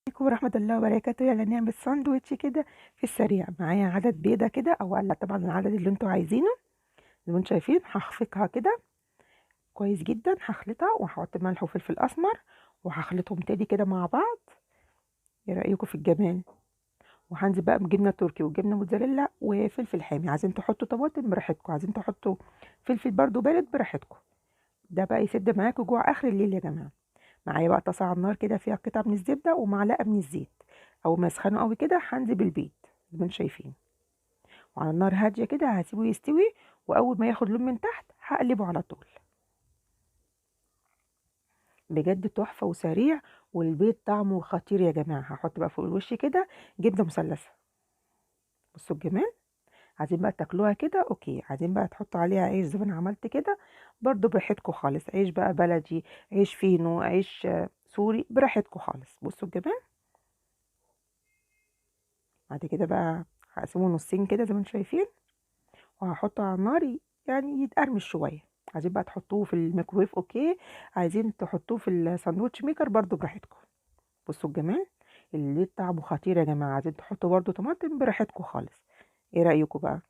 عليكم ورحمة الله وبركاته. يلا نعمل ساندوتش كده في السريع. معايا عدد بيضة كده او على طبعا العدد اللي انتوا عايزينه زي ما انتوا شايفين. هخفقها كده كويس جدا، هخلطها وهحط ملح وفلفل اسمر وهخلطهم تاني كده مع بعض. ايه رأيكم في الجمال؟ وهنزل بقى بجبنة تركي وجبنة موتزاريلا وفلفل حامي. عايزين تحطوا طماطم براحتكم، عايزين تحطوا فلفل برضو بارد براحتكم. ده بقى يسد معاكم جوع اخر الليل يا جماعة. معايا بقى طاسه على النار كده فيها قطعه من الزبدة ومعلقة من الزيت. اول ما يسخنوا قوي كده هنزل بالبيض زي ما انتم شايفين، وعلى النار هادية كده هسيبه يستوي، واول ما ياخد لون من تحت هقلبه على طول. بجد تحفة وسريع، والبيض طعمه خطير يا جماعة. هحط بقى فوق الوش كده جبنه مثلثة. بصوا الجمال. عايزين بقى تاكلوها كده okay، عايزين بقى تحطوا عليها عيش زي ما انا عملت كده برضو براحتكم خالص. عيش بقى بلدي، عيش فينو، عيش سوري، براحتكم خالص. بصوا الجمال. بعد كده بقى هقسمه نصين كده زي ما انتم شايفين، وهحطه على النار يعني يتقرمش شوية. عايزين بقى تحطوه في الميكرويف okay، عايزين تحطوه في ال sandwich maker برضو براحتكم. بصوا الجمال، اللي طعمه خطير يا جماعة. عايزين تحطوا برضو طماطم براحتكم خالص. ايه رايكم بقى؟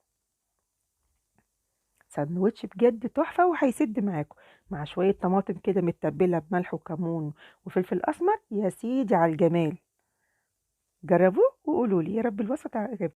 ساندوتش بجد تحفة وهيسد معاكم مع شوية طماطم كده متبله بملح وكمون وفلفل اسمر. يا سيدي على الجمال. جربوه وقولوا لي يا رب الوصفة تعجبكم.